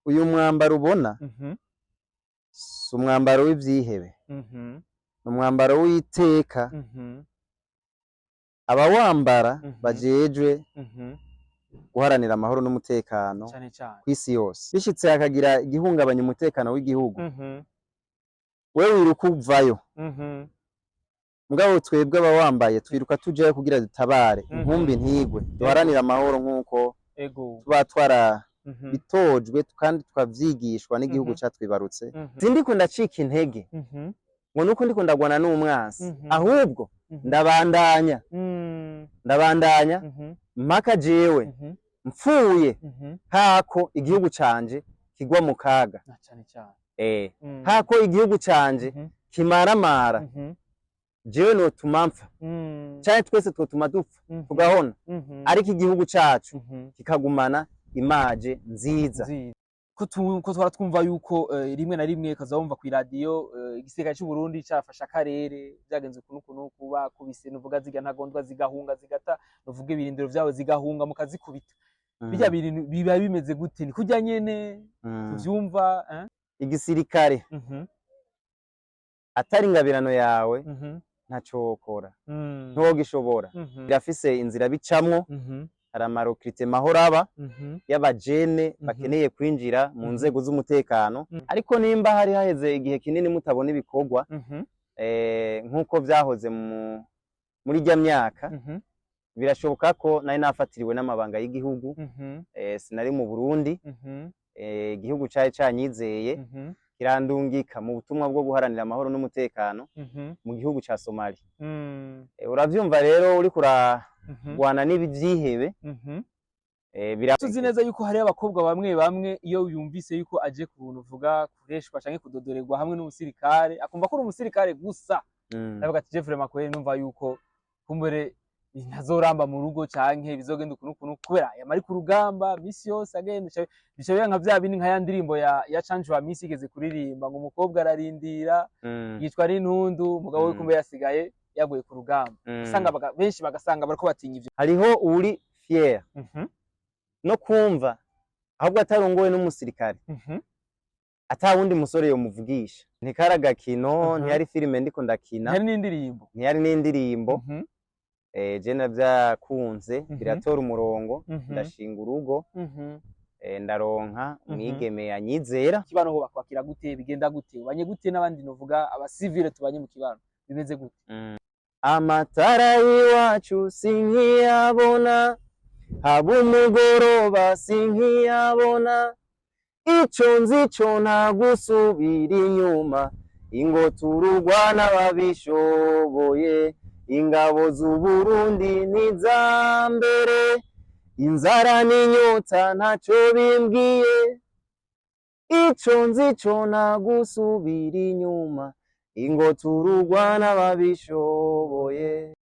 Uyu mwambaro ubona si umwambaro w'ivyihebe, ni umwambaro w'iteka. Abawambara bajejwe guharanira amahoro n'umutekano cane cane kw'isi yose. Bishitse hakagira igihungabanya umutekano w'igihugu, wewe wiruka uvayo, mugabo twebwe abawambaye twiruka tujayo kugira dutabare inkumbi ntigwe, duharanire amahoro nk'uko tuba twarabitojwe kandi tukavyigishwa n'igihugu catwibarutse. Sindiko ndacika intege ngo nuko ndiko ndagwana n'umwansi, ahubwo ndabandanya, ndabandanya mpaka jewe mpfuye, hako igihugu canje kigwa mu kaga, Na cane cane. Hako igihugu canje kimaramara, jewe notuma mpfa canke twese twotuma dupfa tugahona, ariko igihugu cacu kikagumana image nziza. Nziza. Ko twara twumva yuko rimwe na rimwe kaza wumva kw'iradiyo igisirikare c'u Burundi cafashe akarere, vyagenze uku n'uku n'uku, bakubise nuvuga zirya ntagondwa zigahunga, zigata nuvuga ibirindiro vyabo, zigahunga mukazikubita. Birya bintu biba bimeze gute? Ni kurya nyene tuvyumva, eh? Igisirikare, atari ingabirano yawe, ntaco wokora, ntiwogishobora. Birafise inzira bicamwo. Hari ama recrutement ahora aba y'abajene bakeneye kwinjira mu nzego z'umutekano. Ariko nimba hari haheze igihe kinini mutabona ibikorwa nk'uko vyahoze muri rya myaka, birashoboka ko nari nafatiriwe n'amabanga y'igihugu. Sinari mu Burundi. Igihugu cari canyizeye, kirandungika mu butumwa bwo guharanira amahoro n'umutekano mu gihugu ca Somalia. Uravyumva rero, uriko uragwana n'ivyihebe, Tuzi neza yuko hariyo abakobwa bamwe bamwe, iyo yumvise yuko aje ku uvuga kureshwa canke kudodorerwa hamwe n'umusirikare, akumva ko uri umusirikare gusa, aravuga ati: "Je vraiment kweri numva yuko kumbure ntazoramba mu rugo canke bizogenda ukuntu ukuntu, kubera yama ari ku rugamba misi yose agenda." Bica biba nka vya bindi, nka ya ndirimbo ya Canjo wa misi igeze kuririmba ngo umukobwa ararindira yicwa n'intundu, umugabo we kumbe yasigaye yaguye ku rugamba. Usanga benshi bagasanga bariko batinya ivyo. Hariho uri fier no kumva ahubwo atarongowe n'umusirikare, ata wundi musore yomuvugisha. Ntikari agakino, ntiyari filime ndiko ndakina. Hari n'indirimbo. Ntiyari n'indirimbo. Je navyakunze, biratora umurongo, ndashinga urugo, ndaronka umwigeme yanyizera. Kibano ho bakwakira gute? Bigenda gute? Ubanye gute n'abandi, novuga abasivile tubanye mu kibano? Bimeze gute? Amatara y'iwacu sinkiyabona, haba umugoroba sinkiyabona. Ico nzi co, nta gusubira inyuma. Ingo turugwana babishoboye, ingabo z'Uburundi niza mbere. Inzara n'inyota ntaco bimbwiye, ico nzi co, nta gusubira inyuma. Ingo turugwana babishoboye.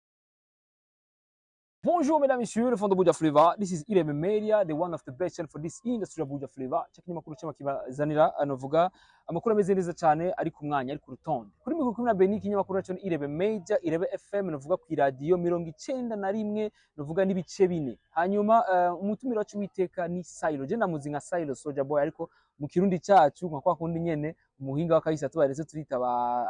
Bonjour mesdames et messieurs, le fond de Buja Flavor. This is Irebe Media, the one of the best channel for this industry of Buja Flavor. Cyakinyamakuru cyama kibazanira anovuga amakuru ameze neza cyane, ari ku mwanya, ari ku rutonde. Kuri mikoro kumwe na Beni, ikinyamakuru cyo ni Irebe Media, Irebe FM, novuga ku radio 91 novuga n'ibice 4. Hanyuma umutumiro wacu witeka ni Silo. Je ndamuzi nka Silo Soldier Boy, ariko mu Kirundi cyacu nka kwa kundi nyene umuhinga w'akahise tubaretse turita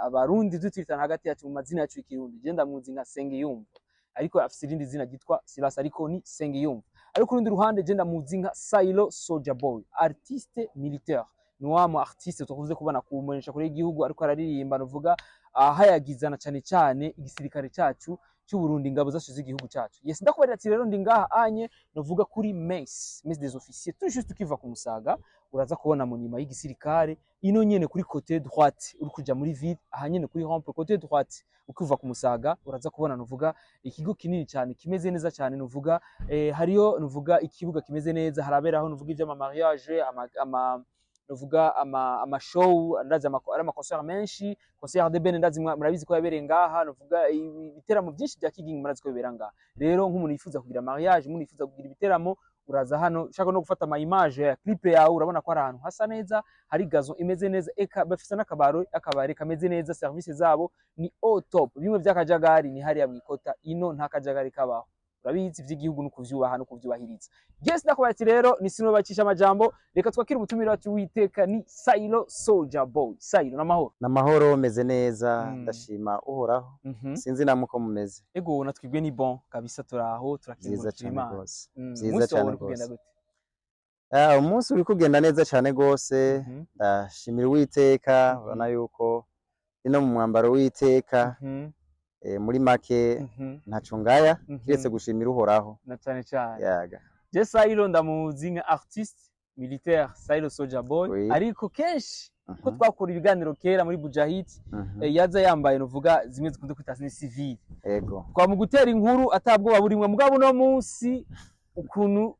Abarundi, tutitana hagati yacu mu mazina yacu y'Ikirundi. Je ndamuzi nka Sengiyumva, ariko afise irindi zina ryitwa Silas, ariko ni Sengiyumva. Ariko urundi ruhande je ndamuzi nka Silo Soldier Boy, artiste militaire. Ni wa mu artiste twakunze kubona ku kure y'igihugu ariko araririmba, nuvuga ahayagizana cyane cyane igisirikare cyacu cy'u Burundi, ingabo zacu z'igihugu cyacu. Yes, ndakubarira ati rero ndi ngaha anye novuga kuri mess des officiers, tout juste ukiva ku Musaga uraza kubona mu nyuma y'igisirikare ino nyene kuri côté droite, uri kuja muri ville, aha nyene kuri rampe côté droite ukiva ku Musaga uraza kubona nuvuga ikigo kinini cyane kimeze neza cyane. Nuvuga hariyo nuvuga ikibuga kimeze neza, haraberaho nuvuga ivy'ama mariage, ama nuvuga ama show, ndazi ari ama concert menshi. Concert de Ben ndazi murabizi ko yabereye ngaha. Nuvuga ibiteramo byinshi bya Kigingi murazi ko bibera ngaha. Rero nk'umuntu yifuza kugira mariage, umuntu yifuza kugira ibiteramo, uraza hano. Ushaka no gufata ama image ya clip yawe, urabona ko ari ahantu hasa neza, hari gazon imeze neza, eka bafise n'akabaro, akabari kameze neza. Service zabo ni au top, bimwe by'akajagari ni hariya mwikota, ino nta kajagari kabaho. Urabizi, ivy'igihugu no kuvyubaha no kuvyubahiriza. Yes, ndakubaye ati rero ni sino bacisha amajambo, reka twakire ubutumire wacu witeka, ni Sailo Soldier Boy. Sailo, n'amahoro? N'amahoro, meze neza. Ndashima Uhoraho. Sinzi namwe uko mumeze. Ego, natwibwe ni bon kabisa, turaho. Vyiza turakengurukira cane Imana. gose. Vyiza Umunsi wawe cane uri kugenda gose. gute? Ah, umunsi uri kugenda neza cane gose. Ndashimira Uwiteka. Urabona yuko ino mu mwambaro w'iteka. Muri make ntaco ngaya kiretse gushimira Uhoraho. Na cane cane. Yaga. Je Sailo ndamuzi nka artiste militaire Sailo Soldier Boy. Ariko kenshi ko twakora ibiganiro kera muri Bujahid, yaza yambaye nuvuga zimwe zikunze kwita ni civil. Kwa mu gutera inkuru atabwoba burimwe, mugabo uno munsi ukuntu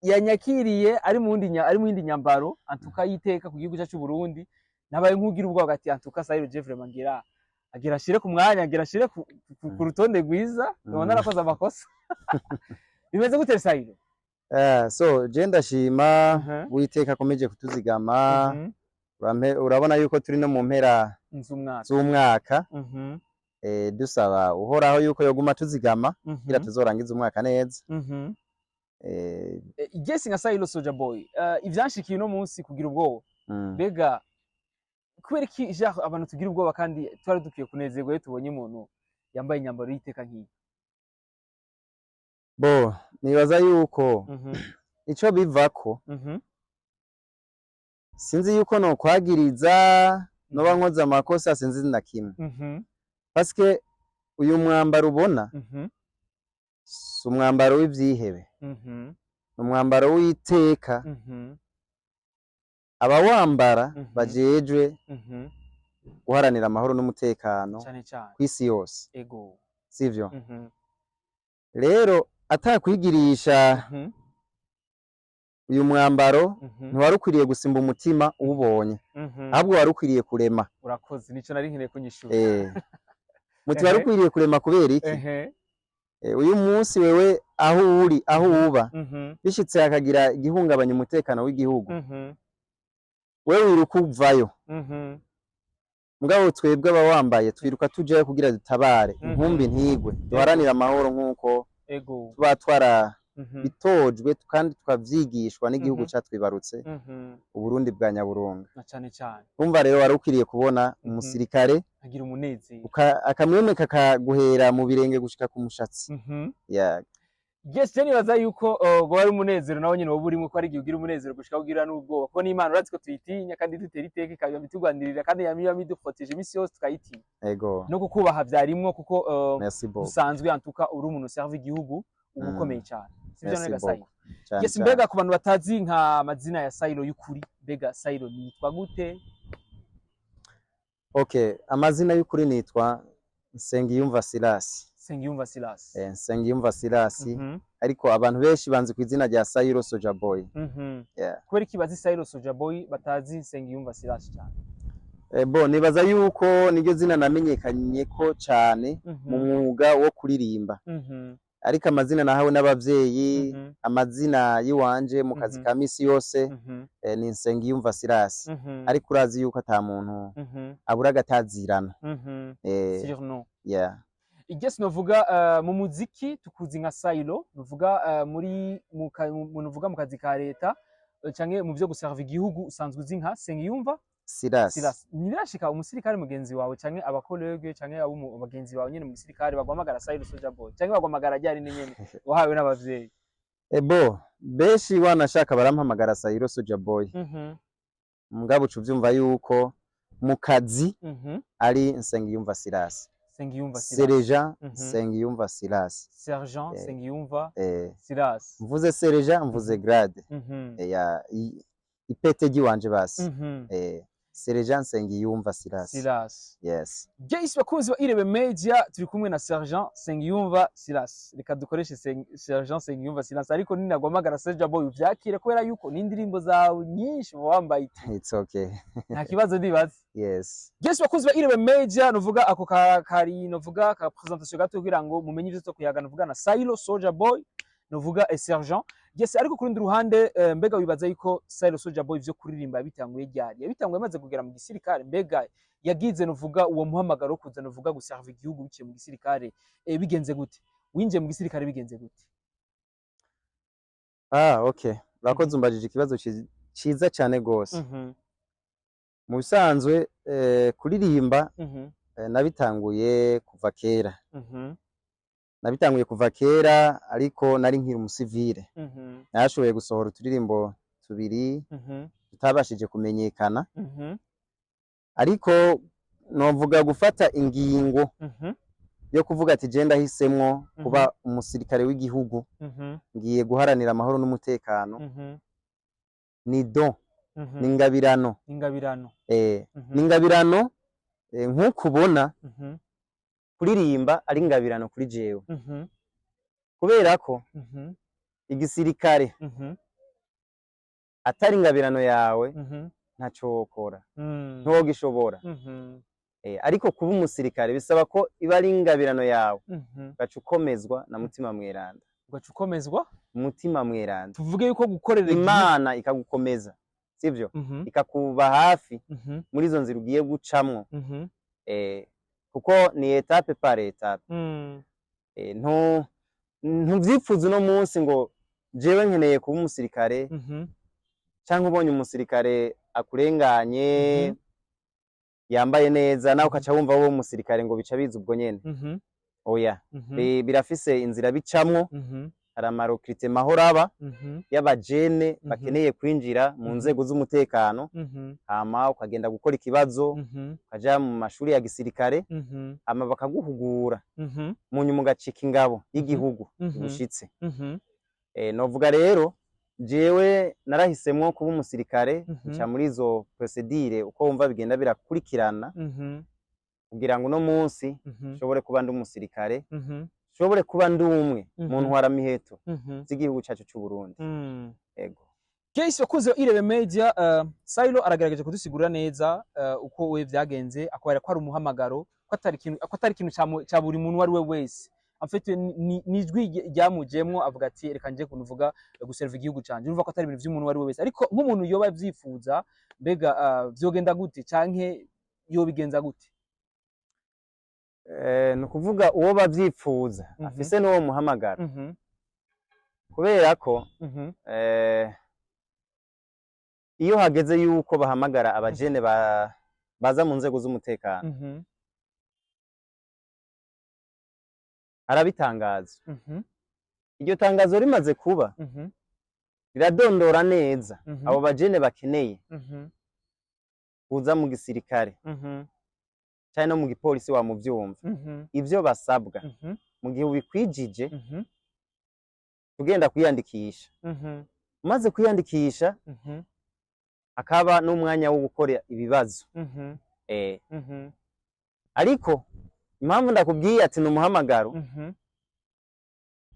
yanyakiriye ari mu yindi nyambaro antuka yiteka ku gihugu cyacu Burundi, nabaye nkugira ubwoba ati antuka Sailo Jeffrey Mangira agira ashire ku mwanya, agira ashire ku rutonde rwiza. Nabona narakoze amakosa. Bimeze gute, Sailo? So je ndashima Uwiteka akomeje kutuzigama. Urabona yuko turi no mu mpera Nzumwaka. z'umwaka. Dusaba Uhoraho yuko yoguma tuzigama kugira tuzorangize umwaka neza. Igesi nka Sailo Soldier Boy, ivyanshikiye uno munsi kugira ubwoba. Mbega kubera iki genre abantu tugira ubwoba kandi twari dukwiye kunezerwa iyo tubonye umuntu yambaye inyambaro y'iteka nk'iyi? Bo nibaza yuko ico bivako, sinzi yuko nokwagiriza noba nkoze amakosa, sinzi na kimwe, paske uyu mwambaro ubona si umwambaro w'ivyihebe, ni umwambaro w'iteka. Abawambara bajejwe guharanira amahoro n'umutekano Cane cane. kw'isi yose. Sivyo? Rero atakwigirisha, uyu mwambaro ntiwari ukwiriye gusimba umutima uwubonye, ahubwo wari ukwiriye kurema. Urakoze, nico nari nkeneye kunyishura. Muti wari ukwiriye kurema kubera iki? Uyu munsi wewe aho uri, aho uba, bishitse hakagira igihungabanya umutekano w'igihugu, wewe wiruka uvayo. Mugabo twebwe abawambaye twiruka tujayo kugira dutabare inkumbi ntigwe, duharanire amahoro nk'uko tuba twarabitojwe kandi tukavyigishwa n'igihugu catwibarutse, Uburundi bwa Nyaburunga. Na cane cane. Umva rero, wari ukwiriye kubona umusirikare agira umunezero, akamwemwe kakaguhera mu birenge gushika ku mushatsi. Yeah. Yes, je nibaza yuko goba ari umunezero nawe nyene woba urimo, ko ari igihe ugira umunezero gushika ugira n'ubwoba, kuko n'Imana urazi ko tuyitinya kandi dutera iteka ikaba itugwanirira kandi yama iba iduproteje imisi yose, tukayitinya. No kukubaha vyarimwo kuko Merci beaucoup. usanzwe antuka uri umuntu serve igihugu, uba ukomeye cyane, sivyo? Merci None Sailo? beaucoup. Cane Yes. cane. Mbega ku bantu batazi nka amazina ya Sailo y'ukuri, mbega Sailo nitwa gute? Okay, amazina y'ukuri nitwa Nsengiyumva Silasi. Nsengiyumva Silas. Nsengiyumva Silasi, ariko abantu benshi banzi ku izina rya Sairo Soja Boy. Yeah. Kubera iki bazi Sailo Soja Boy batazi Nsengiyumva Silas cyane? Bo nibaza yuko niryo zina namenyekanye ko cane mu mwuga wo kuririmba. Ariko amazina nahawe n'abavyeyi, amazina yiwanje mu kazi ka misi yose, ni Nsengiyumva Silasi. Ariko urazi yuko ata muntu abura agatazirana. Surnom. Yeah. Igesi novuga, mu muziki tukuzi nka Sailo, novuga muri mu novuga mu kazi ka leta, canke mu vyo guserva igihugu usanzwe uzi nka Nsengiyumva Silas. Silas. Ntibirashika umusirikare mugenzi wawe canke abakolege canke abo bagenzi bawe nyene mu gisirikare baguhamagara Sailo Soldier Boy, canke baguhamagara ryari nyene wahawe n'abavyeyi? Ebo benshi wanashaka barampamagara Sairo Soja Boy. Mugabo uca uvyumva yuko mu kazi ari Nsengiyumva Silas. Nsengiyumva Silas. Sergent Nsengiyumva Silas. Sergent Nsengiyumva Silas. Mvuze sergent, mvuze grade ya ipete ry'iwanje basi. Sergent Nsengiyumva Silas. Silas. Yes. Yes, bakunzi ba Irebe Media, turi kumwe na Sergent Nsengiyumva Silas. Reka dukoreshe Sergent Nsengiyumva Silas, ariko ninagwamagara Soldier Boy uvyakire, kubera yuko n'indirimbo zawe nyinshi uba wambaye iti. It's okay. Nta kibazo ndibaza. Yes. Yes, bakunzi ba Irebe Media, nuvuga ako kari nuvuga ka présentation gato kugira ngo mumenye ivyo tukuyaga nuvuga na Sailo Soldier Boy, nuvuga Sergent. Yes, ariko ku rundi ruhande, mbega wibaza yuko Sailo Soldier Boy ivyo kuririmba yabitanguye ryari? Yabitanguye amaze kugera mu gisirikare? Mbega yagize nuvuga uwo muhamagaro wo kuza nuvuga guserva igihugu biciye mu gisirikare, bigenze gute? Winjiye mu gisirikare bigenze gute? Ah, okay, urakoze, umbajije ikibazo ciza cane gose. Mu bisanzwe, kuririmba nabitanguye kuva kera. Nabitanguye kuva kera, ariko nari nkiri umusivile. Narashoboye gusohora uturirimbo tubiri tutabashije kumenyekana, ariko novuga gufata ingingo yo kuvuga ati: "Je ndahisemwo kuba umusirikare w'igihugu, ngiye guharanira amahoro n'umutekano", ni don, ni ingabirano. Ingabirano. Ni ingabirano, nk'uko ubona kuririmba ari ingabirano kuri jewe, kubera ko igisirikare atari ingabirano yawe, ntaco wokora, ntiwogishobora. Ariko kuba umusirikare bisaba ko iba ari ingabirano yawe, ugaca ukomezwa na Mutima Mweranda. Ugaca ukomezwa? Mutima Mweranda. Tuvuge yuko gukorera igihugu- Imana ikagukomeza, sivyo? Ikakuba hafi muri izo nzira ugiye gucamwo, kuko ni étape par étape. Ntuvyipfuza uno munsi ngo: "Jewe nkeneye kuba umusirikare", canke ubonye umusirikare akurenganye yambaye neza, nawe ukaca wumva wowe umusirikare, ngo bica biza ubwo nyene. Oya. Birafise inzira bicamwo. Hari ama recrutement ahora aba y'abajene bakeneye kwinjira mu nzego z'umutekano, hama ukagenda gukora ikibazo, ukaja mu mashuri ya gisirikare, hama bakaguhugura, mu nyuma ugacika ingabo y'igihugu ubushitse. Novuga rero jewe narahisemwo kuba umusirikare, nca muri izo procédure uko wumva bigenda birakurikirana, kugira ngo uno munsi nshobore kuba ndi umusirikare, nshobore kuba ndi umwe mu ntwaramiheto z'igihugu cacu c'u Burundi. Ego. Case wakunze Irebe Media, Sailo aragerageje kudusigurira neza uko we vyagenze, akubara ko ari umuhamagaro, ko atari ikintu ca buri muntu uwo ari we wese. En fait, ni ijwi ryamujemwo, avuga ati: "Reka nje kunuvuga guserva igihugu canje." Urumva ko atari ibintu vy'umuntu uwo ari we wese, ariko nk'umuntu yoba avyifuza, mbega vyogenda gute canke yobigenza gute? Ni ukuvuga uwo bavyipfuza afise n'uwo muhamagaro, kubera ko iyo hageze yuko bahamagara abajene baza mu nzego z'umutekano, arabitangaza. Iryo tangazo rimaze kuba, riradondora neza abo bajene bakeneye kuza mu gisirikare canke no mu gipolisi, wa muvyumva, ivyo basabwa. Mu gihe ubikwijije, tugenda kwiyandikisha. Umaze kwiyandikisha, hakaba n'umwanya wo gukora ibibazo. Ariko impamvu ndakubwiye ati ni umuhamagaro,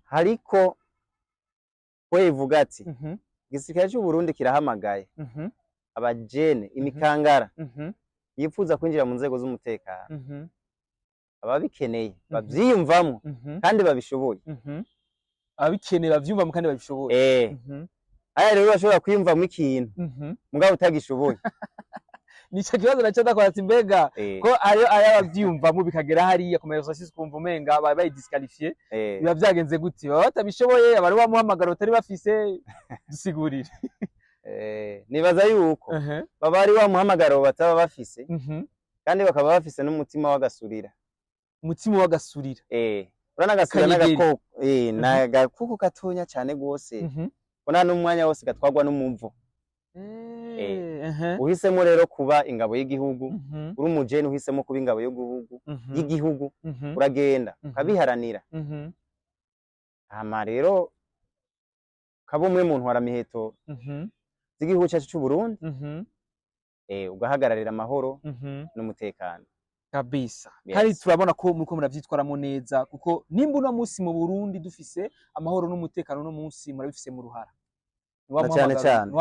hariko we ivuga ati: "Igisirikare c'u Burundi kirahamagaye abajene, imikangara yifuza kwinjira mu nzego z'umutekano, ababikeneye, bavyiyumvamwo kandi babishoboye." Ababikeneye, bavyumvamo kandi babishoboye. Aya rero urashobora kwiyumvamwo ikintu mugabo utagishoboye. Nico kibazo naco ndakora ati: mbega ko ayo abavyiyumvamo bikagera hariya ku marezo, kumva umenga babaye bayi disqualifié, biba vyagenze gute? Baba batabishoboye, abari bamuhamagara batari bafise? Dusigurire. Nibaza yuko baba ari wa muhamagaro bataba bafise, kandi bakaba bafise n'umutima w'agasurira. Umutima w'agasurira. Urabona agasura Kanyegeri. n'agakoko, n'agakoko gatonya cane gose, ubona n'umwanya wose gatwarwa n'umuvo. Uhisemo rero kuba ingabo y'igihugu, uri umujene uhisemo kuba ingabo y'igihugu, y'igihugu, uragenda ukabiharanira, hama rero ukaba umwe mu ntwaramiheto z'igihugu cacu c'u Burundi, ugahagararira amahoro n'umutekano. Kabisa. Yes. Kandi turabona ko muriko muravyitwaramo neza, kuko nimba uno munsi mu Burundi dufise amahoro n'umutekano, uno munsi murabifise mu ruhara. Ni wa Na cane muhamagaro- cane.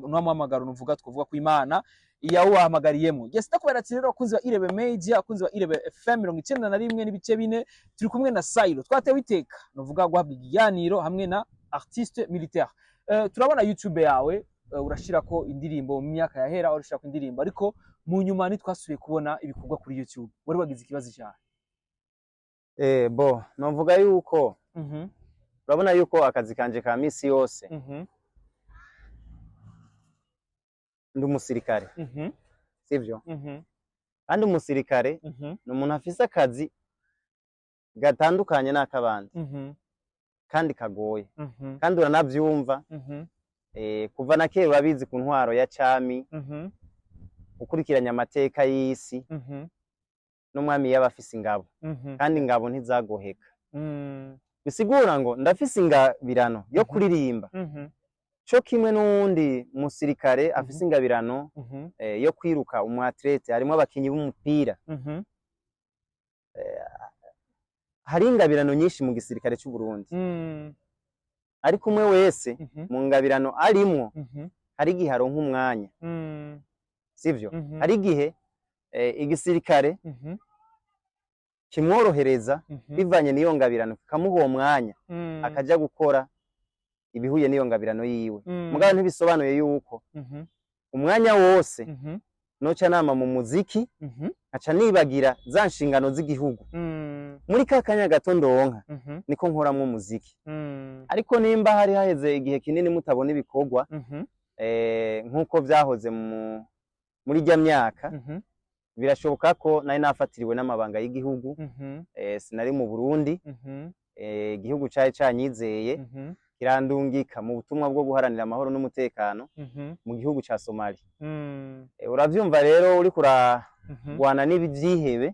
ni wa muhamagaro nuvuga, twovuga ko Imana yawuhamagariyemo. Yes, ndakubwira ati rero abakunzi ba Irebe Media, abakunzi ba Irebe FM 91.4, turi kumwe na Sailo. Twatewe iteka nuvuga guhabwa ikiganiro hamwe na artiste militaire. Turabona YouTube yawe, urashirako indirimbo. Mu myaka yahera urashirako indirimbo, ariko mu nyuma ntitwasubiye kubona ibikorwa kuri YouTube. Wari wagize ikibazo cyane? Bo novuga yuko Urabona yuko akazi kanje ka misi yose, ndi umusirikare, sivyo? Mhm. Kandi umusirikare ni umuntu afise akazi gatandukanye n'akabandi kandi kagoye, kandi uranavyumva. Kuva na kera urabizi, ku ntwaro ya cami, ukurikiranye amateka y'isi, n'umwami yaba afise ingabo, kandi ingabo ntizagoheka. Bisigura ngo ndafise ingabirano yo kuririmba, co kimwe n'uwundi musirikare afise ingabirano yo kwiruka, umu athlète, harimwo abakinyi b'umupira. Hari ingabirano nyinshi mu gisirikare c'u Burundi, ariko umwe wese mu ngabirano arimwo, hari igihe aronka umwanya, sivyo? Mhm. Hari igihe igisirikare kimworohereza bivanye n'iyo ngabirano, kikamuha uwo mwanya, akaja gukora ibihuye n'iyo ngabirano yiwe. Mugabo ntibisobanuye yuko umwanya wose noca nama mu muziki, nkaca nibagira za nshingano z'igihugu. Muri ka kanya gato ndonka, niko nkoramwo umuziki. Ariko nimba hari haheze igihe kinini mutabona ibikorwa, nk'uko vyahoze muri rya myaka, birashoboka ko nari nafatiriwe n'amabanga y'igihugu. Sinari mu Burundi. Igihugu cari canyizeye, kirandungika mu butumwa bwo guharanira amahoro n'umutekano mu gihugu ca Somalia. Uravyumva rero, uriko uragwana n'ivyihebe,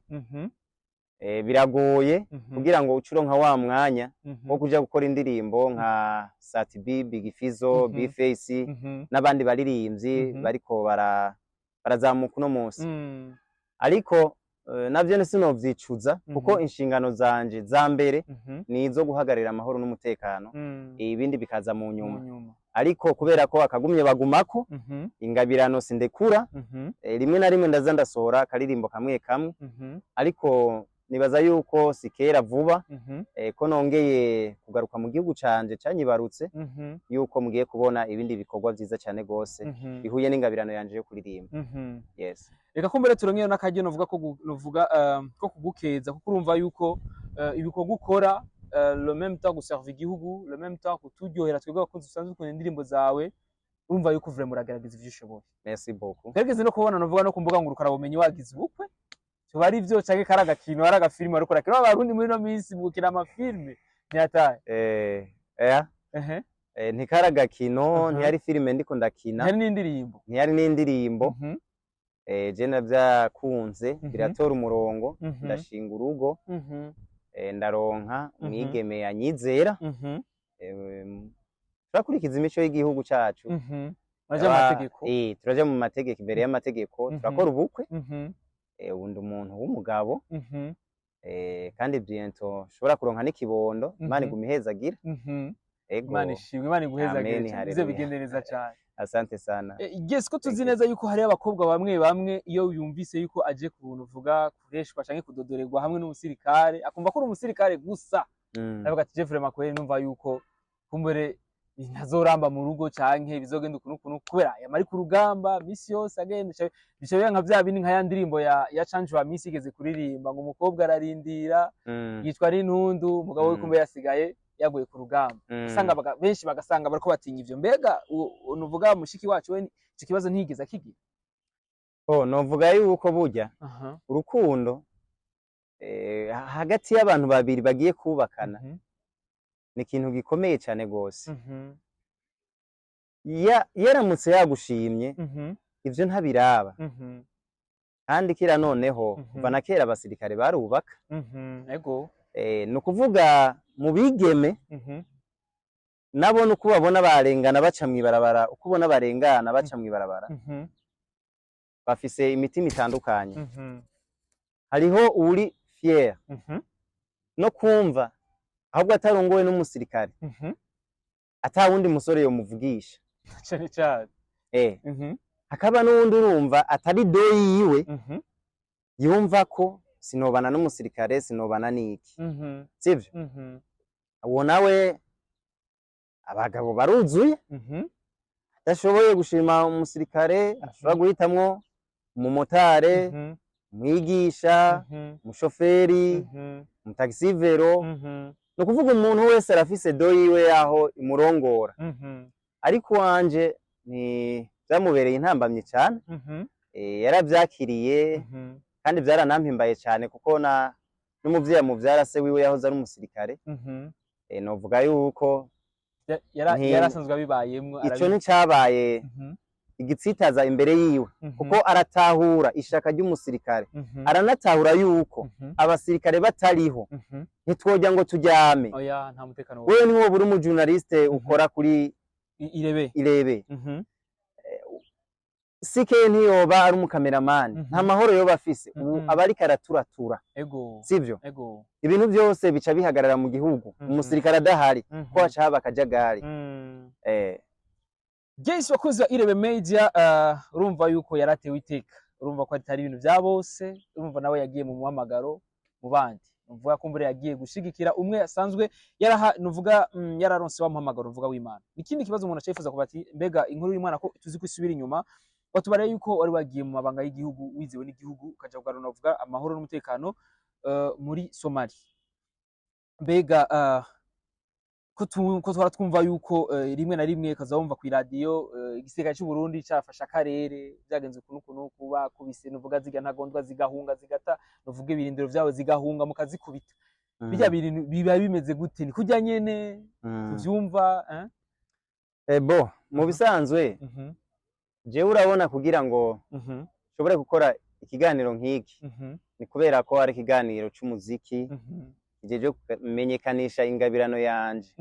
biragoye kugira ngo uce uronka wa mwanya wo kuja gukora indirimbo nka Sat B, Big Fizzo, B-Face n'abandi baririmbyi bariko barazamuka uno munsi. Ariko navyo sinovyicuza, kuko inshingano zanje za mbere ni izo guhagararira amahoro n'umutekano, ibindi bikaza mu nyuma. Mu nyuma. Ariko kubera ko akagumye bagumako, ingabirano sindekura. Rimwe na rimwe ndaza ndasohora akaririmbo kamwe kamwe, ariko nibaza yuko si kera vuba, ko nongeye kugaruka mu gihugu canje canyibarutse, yuko mugiye kubona ibindi bikorwa vyiza cane gose bihuye n'ingabirano yanje yo kuririmba. Yes. Reka ko mbere turonkeyo n'akaryo novuga ko novuga ko kugukeza, kuko urumva yuko ibikorwa ukora, le même temps guserva igihugu, le même temps kuturyohera twebwe abakunzi dusanzwe dukunda indirimbo zawe, urumva yuko vraiment uragerageza ivyo ushoboye. Merci beaucoup. Gerageze no kubona, novuga no ku mbuga ngurukanabumenyi wagize ubukwe, tuba ari vyo canke kari agakino, ari agafilime ariko urakina? Abarundi muri ino minsi mu gukina amafilime ntiyataye. Eh, ntikari agakino, ntiyari filime ndiko ndakina. Ntiyari n'indirimbo. Ntiyari n'indirimbo. Je navyakunze, biratora umurongo, ndashinga urugo, ndaronka umwigeme anyizera. Turakurikiza imico y'igihugu cacu. Muraja mu mategeko. Turaja mu mategeko, imbere y'amategeko, turakora ubukwe. Ubu ndi umuntu w'umugabo, kandi bientôt nshobora kuronka n'ikibondo. Imana iguma ihezagira. Ego. Imana ishimwe, Imana iguhezagire Amen, cyane, bize haleluya. bigende neza cyane. Asante sana. Yes, ko tuzi Thank you. neza yuko hariyo abakobwa bamwe bamwe, iyo yumvise yuko aje ku buntu uvuga kureshwa canke kudodorerwa hamwe n'umusirikare, akumva ko uri umusirikare gusa, aravuga ati: "Je vraiment kweri numva yuko kumbure ntazoramba mu rugo, canke bizogenda ukuntu ukuntu, kubera yama ari ku rugamba misi yose agenda." Bica biba nka vya bindi, nka ya ndirimbo ya Canjo wa misi igeze kuririmba ngo umukobwa ararindira, yicwa n'intundu, umugabo we kumbe yasigaye yaguye ku rugamba. Usanga benshi bagasanga bariko batinya ivyo. Mbega nuvuga mushiki wacu we ico kibazo ntiyigeze akigira? Oh, novuga yuko burya urukundo hagati y'abantu babiri bagiye kubakana ni ikintu gikomeye cyane gose. Yaramutse yagushimye, ivyo ntabiraba. Kandi kira noneho, kuva na kera abasirikare barubaka. Ego. Ni ukuvuga mu bigeme nabona uko babona barengana baca mw'ibarabara, uko ubona barengana baca mw'ibarabara, bafise imitima itandukanye. Hariho uri fier no kumva ahubwo atarongowe n'umusirikare, ata wundi musore yomuvugisha. Cane cane. Hakaba n'uwundi urumva atari do yiwe, yumva ko sinobana n'umusirikare, sinobana n'iki, sivyo? Uwo nawe, abagabo baruzuye. Adashoboye gushima umusirikare, ashobora guhitamwo umumotare, umwigisha, umushoferi, umutaxi-vélo. Ni ukuvuga umuntu wese arafise don yiwe yaho imurongora, ariko wanje ni byamubereye intambamyi cyane. Yaravyakiriye kandi byaranampimbaye cyane, kuko na n'umuvyeyi amuvyara, se wiwe yahoze ari umusirikare. Novuga yuko Yarasanzwe abibayemwo. Ico nticabaye igitsitaza imbere yiwe, kuko aratahura ishaka ry'umusirikare, aranatahura yuko abasirikare batariho ntitwojya ngo turyame. Oya, nta mutekano. Wewe niwo buri umujournaliste ukora kuri Irebe. Irebe. CK ntiyoba ari umukameramani, nta mahoro yoba afise ubu, aba ariko araturatura, sivyo? Ego. Ibintu byose bica bihagarara mu gihugu umusirikare adahari, ko haca haba akajagari. Yes, bakunzi ba Irebe Media, urumva yuko yaratewe iteka, urumva ko atari ibintu bya bose, urumva nawe yagiye mu muhamagaro mu bandi, nuvuga ko mbere yagiye gushigikira umwe asanzwe yaraha, nuvuga yararonse wa muhamagaro, uvuga w'Imana. Ikindi kibazo umuntu acifuza kuba ati: mbega inkuru y'Imana, ko tuzi ko isubira inyuma, watubariye yuko wari wagiye mu mabanga y'igihugu, wizewe n'igihugu, ukaja kugarura, uvuga, amahoro n'umutekano muri Somalia, mbega ko twara twumva yuko rimwe na rimwe kaza wumva ku iradiyo igisirikare cy'u Burundi cyafashe akarere, byagenze ukuntu ukuntu, kuba kubise, nuvuga ziga ntagondwa zigahunga, zigata, nuvuga ibirindiro byabo, zigahunga mukazikubita, bijya bintu biba bimeze gute? Ni kurya nyene tuvyumva, eh? Bo mu bisanzwe, jewe urabona, kugira ngo nshobore gukora ikiganiro nk'iki, ni kubera ko ari ikiganiro c'umuziki kijeje kumenyekanisha ingabirano yanje,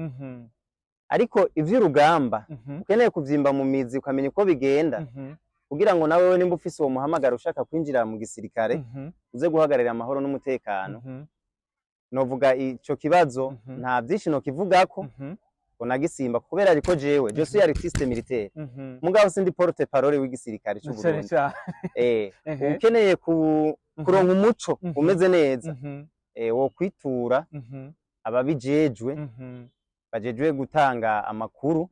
ariko ivy'urugamba ukeneye kuvyimba mu mizi, ukamenya uko bigenda, kugira ngo nawe nimba ufise uwo muhamagaro, ushaka kwinjira mu gisirikare, uze guhagararira amahoro n'umutekano. Novuga ico kibazo nta vyinshi nokivugako ngo nagisimba, kubera ariko jewe je suis artiste militaire, mugabo sindi porte parole w'igisirikare c'u Cane Burundi. cane. Ukeneye kuronka umuco umeze neza, wo kwitura ababijejwe, bajejwe gutanga amakuru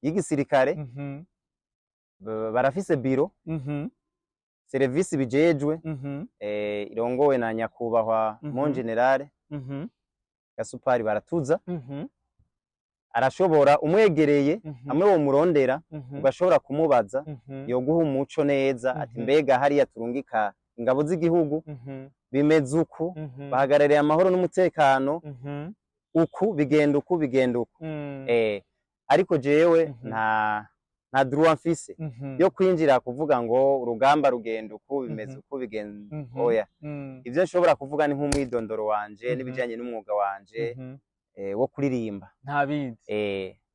y'igisirikare. Barafise biro, serivisi bijejwe, irongowe na nyakubahwa mon général Gasupari Baratuza. Arashobora, umwegereye, hamwe wo murondera, ugashobora kumubaza, yoguha umuco neza ati: mbega hariya turungika ingabo z'igihugu bimeze uku, bahagarariye amahoro n'umutekano, uku bigenda, uku bigenda uku. Ariko jewe nta droit mfise yo kwinjira kuvuga ngo urugamba rugenda uku, bimeze uku, bigenda, oya. Ivyo nshobora kuvuga ni nk'umwidondoro wanje n'ibijanye n'umwuga wanje wo kuririmba. Nta bindi.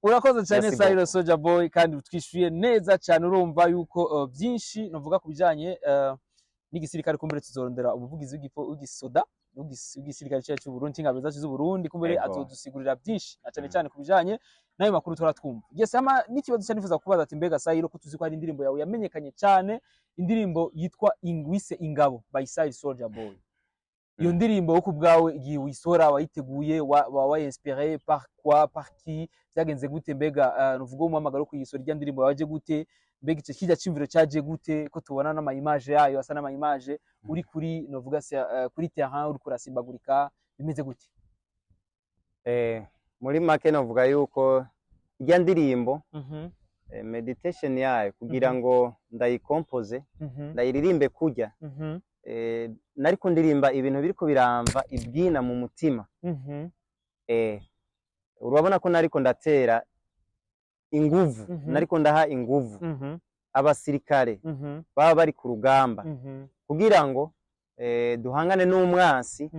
Urakoze cyane, Merci Sairo beaucoup. Soldier Boy, kandi utwishuye neza cyane. Urumva yuko byinshi novuga ku bijanye n'igisirikare, kumbere tuzorondera umuvugizi w'igisoda w'igisirikare cyacu cy'u Burundi, ingabo zacu z'u Burundi, kumbere azodusigurira byinshi na cyane cyane ku bijanye n'ayo makuru tora twumva. Yes, ama n'ikibazo cyane nifuza kubaza ati: mbega Sairo, ko tuzi ko hari indirimbo yawe yamenyekanye cyane, indirimbo yitwa Ingwise Ingabo by Sairo Soldier Boy, iyo ndirimbo wo ku bwawe, igihe uyisora, wayiteguye, wa inspiré par quoi, par qui, byagenze gute? Mbega nuvuga umuhamagaro wo kuyisora irya ndirimbo waje gute? Mbega ico kijya cyumviro cyaje gute, ko tubona n'ama image yayo asa n'ama image uri kuri, novuga se, kuri terrain uri kurasimbagurika, bimeze gute? Muri make novuga yuko irya ndirimbo, meditation yayo kugira ngo ndayikompoze, ndayiririmbe kurya, nariko ndirimba ibintu biriko biramva ibwina mu mutima. Urabona ko nariko ndatera inguvu, nariko ndaha inguvu abasirikare baba bari ku rugamba, kugira ngo duhangane n'umwansi.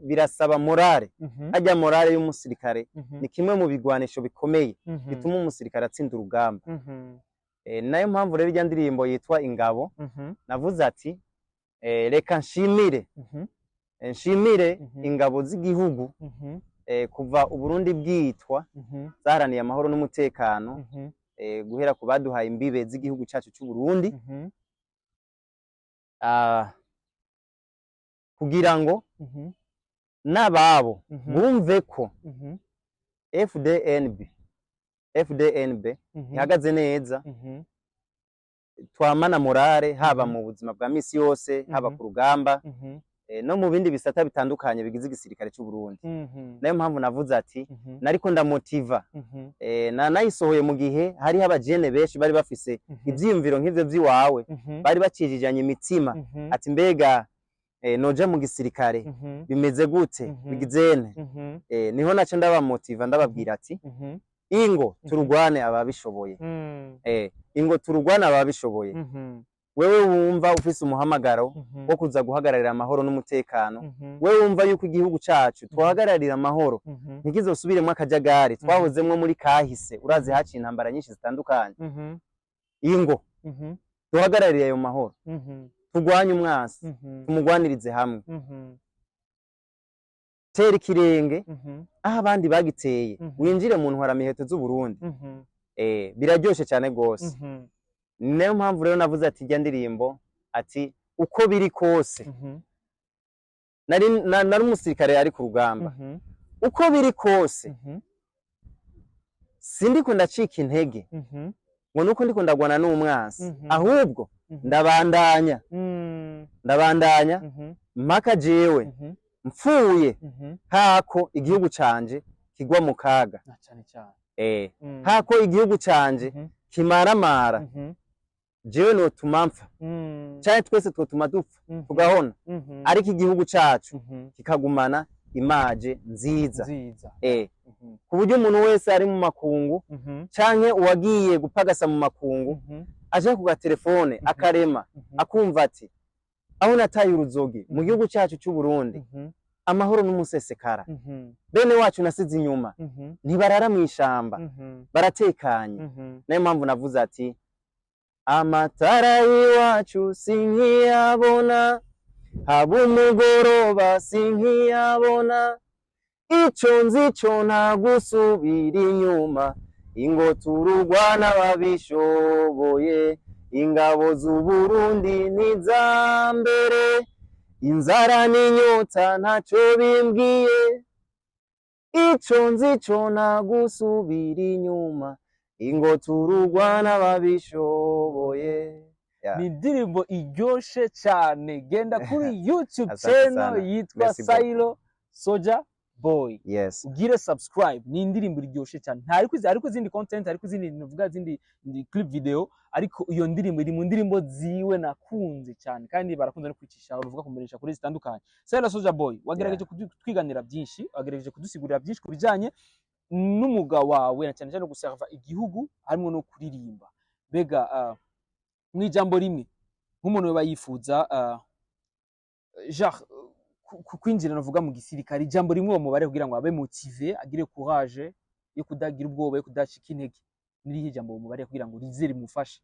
Birasaba morale. Harya morale y'umusirikare ni kimwe mu bigwanisho bikomeye bituma umusirikare atsinda urugamba. Nayo mpamvu rero irya ndirimbo yitwa Ingabo, navuze ati reka nshimire, nshimire ingabo z'igihugu, kuva Uburundi bwitwa, zaharaniye amahoro n'umutekano, guhera ku baduhaye imbibe z'igihugu cacu c'u Burundi, kugira ngo n'ababo bumve ko FDNB, FDNB ihagaze neza, twamana morale haba mu buzima bwa misi yose, haba ku rugamba. no mu bindi bisata bitandukanye bigize igisirikare c'u Burundi. Nayo mpamvu navuze ati nariko ndamotiva. Nayisohoye mu gihe hariho abajene benshi bari bafise ivyiyumviro nk'ivyo vy'iwawe, bari bacijijanye imitima ati mbega noja mu gisirikare, bimeze gute, bigizene? Niho naca ndabamotiva, ndababwira ati ingo turugwane ababishoboye. Ingo turugwane ababishoboye. Wewe wumva ufise umuhamagaro wo kuza guhagararira amahoro n'umutekano, wewe wumva yuko igihugu cacu twahagararira amahoro, ntikizosubiremwo akajagari twahozemwo muri kahise. Urazi haciye intambara nyinshi zitandukanye. Ingo duhagararire ayo mahoro, turwanye umwansi, tumugwanirize hamwe. Tera ikirenge aho abandi bagiteye, winjire mu ntwaramiheto z'Uburundi. Biraryoshe cyane gose. Niyo mpamvu rero navuze ati ijya ndirimbo ati uko biri kose, nari umusirikare ari ku rugamba, uko biri kose sindiko ndacika intege ngo nuko ndiko ndagwana n'umwansi, ahubwo ndabandanya, ndabandanya mpaka jewe mpfuye, hako igihugu canje kigwa mu kaga. Na cyane cyane. Hako igihugu canje kimaramara, jewe notuma mpfa, canke twese twotuma dupfa, tugahona, ariko igihugu cacu kikagumana image nziza. Nziza. Ku buryo umuntu wese ari mu makungu canke uwagiye gupagasa mu makungu aje ku gatelefone akarema, akumva ati aho nataye uruzogi mu gihugu cyacu cy'u Burundi, amahoro n'umusesekara, bene wacu nasize inyuma ntibarara mu ishamba, baratekanye. Nayo mpamvu navuze ati amatara y'iwacu sinkiyabona, haba umugoroba sinkiyabona, ico nzi co nta gusubira inyuma, ingo turugwana babishoboye, ingabo z'Uburundi niza mbere, inzara n'inyota ntaco bimbwiye, ico nzi co nta gusubira inyuma, ingo turugwana babishoboye. Yeah. Ni indirimbo iryoshe cyane. Genda kuri YouTube Asante channel sana. yitwa Merci beaucoup. Sailo Soja Boy, ugire subscribe. Ni indirimbo iryoshe cyane. Nta ariko izindi content, ariko izindi nuvuga izindi ndi clip video, ariko iyo ndirimbo iri mu ndirimbo ziwe nakunze cyane, kandi barakunze no kwicisha uruvuga kumenyesha kuri zitandukanye. Sailo Soja Boy, wagerageje kutwiganira byinshi, wagerageje kudusigurira byinshi ku bijyanye n'umwuga wawe, na cyane cyane guserva igihugu harimo no kuririmba. Mbega mu ijambo rimwe, nk'umuntu yoba yifuza genre kwinjira navuga mu gisirikare, ijambo rimwe mubare kugira ngo abe motivé, agire courage yo kudagira ubwoba, yo kudacika intege, nirihe jambo mubare kugira ngo rize rimufashe?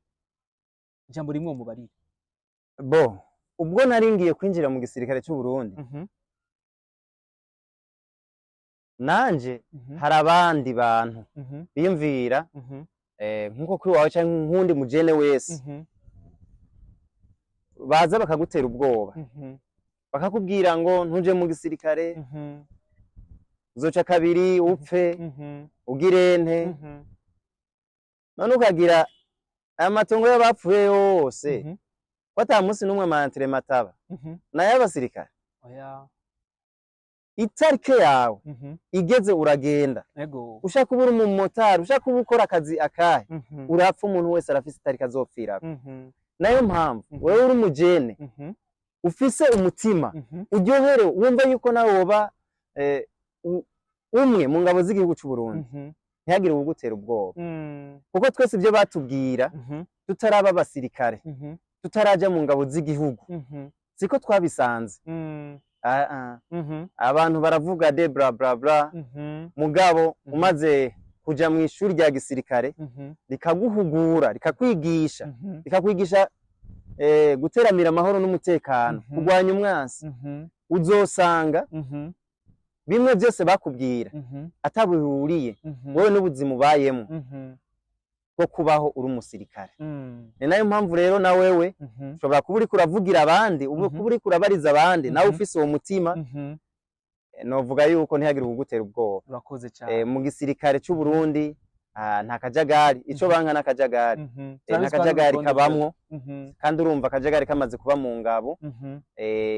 Ijambo rimwe mubarire. Bo ubwo nari ngiye kwinjira mu gisirikare cy'u Burundi, nanje hari abandi bantu biyumvira nkuko kuri wawe canke nk'undi mujene wese, baza bakagutera ubwoba, bakakubwira ngo ntuje mu gisirikare, uzoca kabiri upfe, ugirente. None ukagira aya matongo y'abapfuye yose, ko ata munsi n'umwe amantere ataba nayo abasirikare. Oya. Itarike yawe igeze, uragenda. Ushaka kuba uri umumotari, ushaka kuba ukora akazi akahe, urapfa. Umuntu wese arafise itariki azopfirako. Nayo mpamvu wewe uri umujene ufise umutima uryoherewe, wumva yuko nawe woba umwe mu ngabo z'igihugu c'u Burundi, ntihagire uwugutera ubwoba, kuko twese ibyo batubwira tutaraba abasirikare, tutaraja mu ngabo z'igihugu, siko twabisanze. Ah, ah. Abantu baravuga de bla bla bla, mugabo umaze kuja mu ishuri rya gisirikare, rikaguhugura, rikakwigisha, rikakwigisha guteramira amahoro n'umutekano, kurwanya umwansi, uzosanga bimwe byose bakubwira atabihuriye wowe n'ubuzima ubayemo bwo kubaho uri umusirikare. Ni nayo mpamvu rero na wewe ushobora kuba uriko uravugira abandi, uba kuba uriko urabariza abandi, nawe ufise uwo mutima. Novuga yuko ntihagire uwugutera ubwoba. Urakoze cyane. Mu gisirikare c'u Burundi Ah, nta kajagari ico banka n'akajagari. Nta Turabizi ko hari kajagari urutonde. kabamwo. Kandi urumva akajagari kamaze kuba mu ngabo,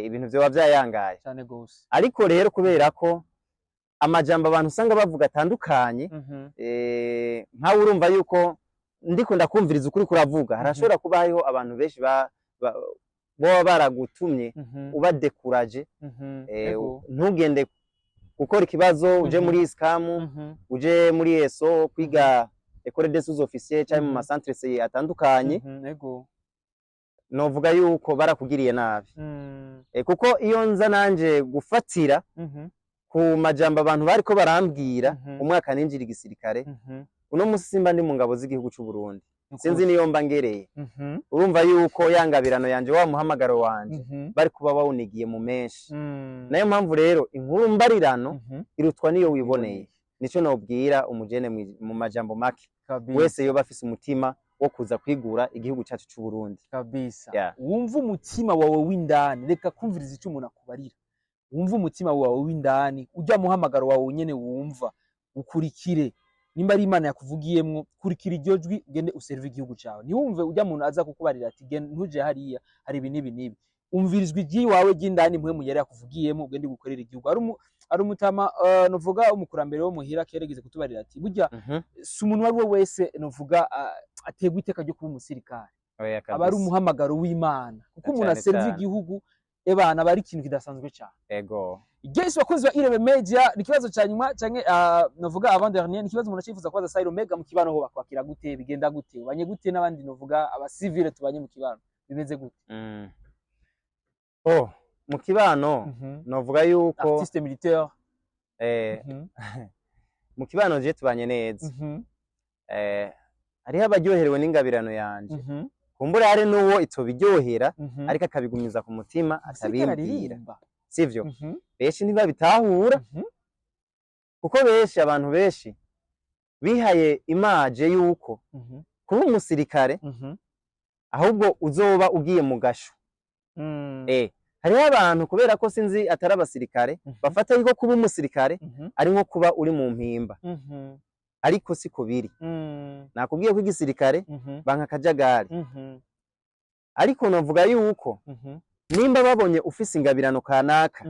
ibintu vyoba vyayangaye. Cyane gose. Ariko rero kubera ko amajambo abantu usanga bavuga atandukanye, nkawe urumva yuko ndiko ndakumviriza ukuri kuravuga, harashobora kuba hariho abantu benshi boba baragutumye ubadekuraje, ntugende gukora ikibazo uje muri ISCAM, uje muri ESO kwiga, École des sous-officiers, canke mu ma centres atandukanye. Novuga yuko barakugiriye nabi. Kuko iyo nza nanje gufatira ku majambo abantu bariko barambwira umwaka ninjira igisirikare, uno musi simba ndi mu ngabo z'igihugu c'u Burundi. Sinzi niyo mba ngereye. Urumva yuko ya ngabirano yanje, wa muhamagaro wanje, bari kuba bawunigiye mu menshi. Nayo mpamvu rero inkuru mbarirano irutwa niyo wiboneye. Nico nobwira umujene mu majambo make wese yoba afise umutima wo kuza kwigura igihugu cacu c'u Burundi. Kabisa. Yeah. Wumva umutima wawe w'indani, reka kumviriza icyo umuntu akubarira. Wumva umutima wawe w'indani, ujya muhamagaro wawe nyene, wumva ukurikire. Nimba ari Imana yakuvugiyemwo, kurikira iryo jwi, ugende userve igihugu cawe. Ntiwumve ujya muntu aza kukubarira ati: "Genda, ntuje hariya, hari ibi n'ibi n'ibi." Umvirizwa iry'iwawe ry'indani, mpwemu yari yakuvugiyemo, ugende gukorera igihugu. Ari umutama, nuvuga umukurambere wo muhira keregeze kutubarira ati: "Burya si umuntu uwo ari we wese, nuvuga, ategwa iteka ryo kuba umusirikare." Oya, Aba ari kabisa. umuhamagaro w'Imana, kuko umuntu Cane aserva cane. igihugu, ebana, aba ari ikintu kidasanzwe cyane. Ego. Guys, bakunzi ba Irebe Media, ni ikibazo ca nyuma canke novuga avant dernier, ni ikibazo umuntu acifuza kubaza Sairo Mega: mu kibano ho bakwakira gute? Bigenda gute? Ubanye gute n'abandi, novuga abasivile tubanye mu kibano? Bimeze gute? Oh, mu kibano novuga yuko Artiste militaire. Mu kibano je tubanye neza. Hariho abaryoherewe n'ingabirano yanje. Kumbura hari n'uwo itobiryohera, ariko akabigumiza ku mutima, Umusirikare atabimbwira. aririmba. Sivyo? Benshi ntibabitahura, kuko benshi, abantu benshi bihaye image yuko kuba umusirikare ahubwo uzoba ugiye mu gasho. Hariho abantu, kubera ko sinzi atari abasirikare, bafata yuko kuba umusirikare ari nko kuba uri mu mpimba, ariko siko biri. Nakubwiye ko igisirikare banka akajagari. Ariko novuga yuko nimba babonye ufise ingabirano kanaka,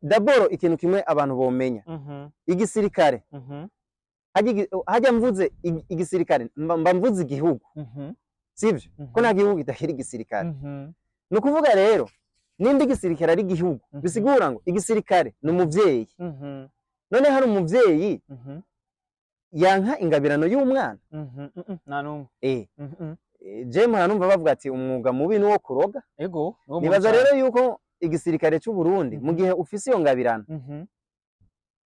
d'abord ikintu kimwe abantu bomenya, igisirikare, hajya mvuze igisirikare, mba mvuze igihugu, sivyo? Ko nta gihugu kitagira igisirikare. Ni ukuvuga rero nimba igisirikare ari igihugu, bisigura ngo igisirikare ni umuvyeyi. None hari umuvyeyi yanka ingabirano y'umwana? Nta n'umwe. Je mpora numva bavuga ati umwuga mubi ni uwo kuroga. Ego, niwo mubi Nibaza cane. rero yuko igisirikare c'u Burundi, mu gihe ufise iyo ngabirano,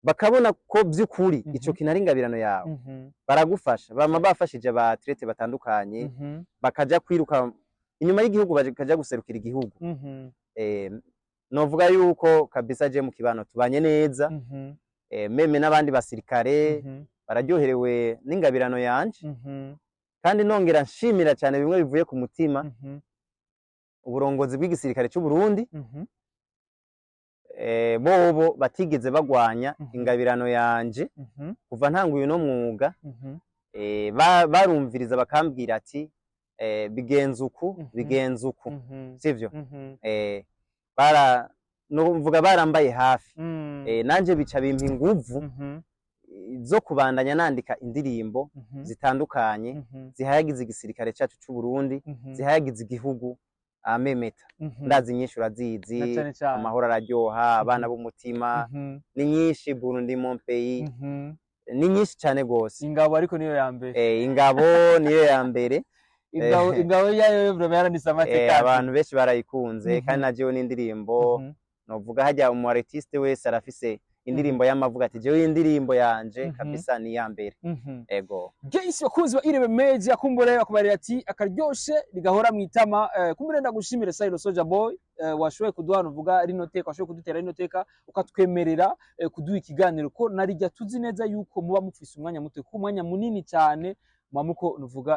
bakabona ko by'ukuri ico kintu ari ingabirano yawe, baragufasha. Bama bafashije ba athlètes batandukanye, bakaja kwiruka inyuma y'igihugu, bakaja guserukira igihugu. Novuga yuko kabisa je mu kibano tubanye neza. Même n'abandi basirikare bararyoherewe n'ingabirano yanje. Kandi nongera nshimira cyane bimwe bivuye ku mutima uburongozi bw'igisirikare cy'u Burundi, bobo batigeze bagwanya ingabirano yanje kuva ntanguye uno mwuga. Barumviriza bakambwira ati: "Bigenza uku, bigenza uku," sivyo? Bara nuvuga barambaye hafi. Nanje bica bimpa inguvu zo kubandanya nandika indirimbo zitandukanye zihayagiza igisirikare cyacu c'u Burundi, zihayagiza igihugu amemeta. Ndazi nyinshi urazizi. Na cane cane. Amahoro araryoha, abana b'umutima, ni nyinshi, Burundi mon pays, ni nyinshi cyane gose. Ingabo ariko niyo ya mbere. Ingabo niyo ya mbere. Ingabo, ingabo yayo vraiment yaranise amateka. Abantu benshi barayikunze. Kandi na jewe n'indirimbo novuga hajya umu artiste wese arafise indirimbo y'amavuga ati: "Jewe indirimbo yanje kabisa ni iya mbere." Ego. Guys, bakunzi ba Irebe Media, kumbure bakubarira ati akaryoshe rigahora mu itama. Kumbure ndagushimire Sairo Soja Boy, washoboye kuduha, nuvuga rino teka, washoboye kudutera rino teka, ukatwemerera kuduha ikiganiro, ko narijya tuzi neza yuko muba mufise umwanya muto, kuko umwanya munini cyane. Muba nuvuga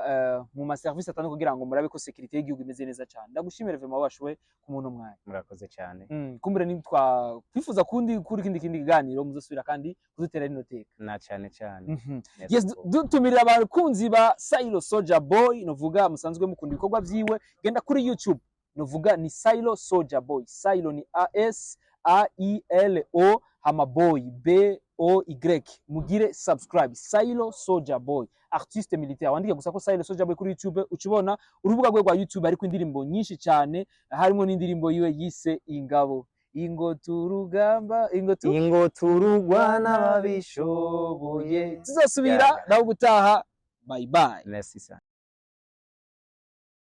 mu ma service atandukanye kugira ngo murabe ko sécurité y'igihugu imeze neza cyane. Ndagushimire vraiment, washoboye ku muntu mwanya. Murakoze cyane. Kumbure ni twa kwifuza kundi kuri kindi kiganiro, muzosubira kandi kudutera rino teka. Na cyane cyane. Merci Yes, beaucoup. Dutumirira abakunzi ba Sailo Soldier Boy, novuga musanzwe mukunda ibikorwa vyiwe, genda kuri YouTube, novuga ni Sailo Soldier Boy. Sailo ni A S A I L O, hama Boy B O Y. Mugire subscribe, Sailo Soldier Boy, artiste militaire. Wandike gusa ko Sailo Soldier Boy kuri YouTube, ucubona urubuga rwe rwa YouTube, ariko indirimbo nyinshi cyane, harimo n'indirimbo yiwe yise Ingabo, ingo turugamba, ingo tu Ingo turugwana babishoboye. Tuzosubira Yeah. nawe ubutaha. Bye bye. Merci sana.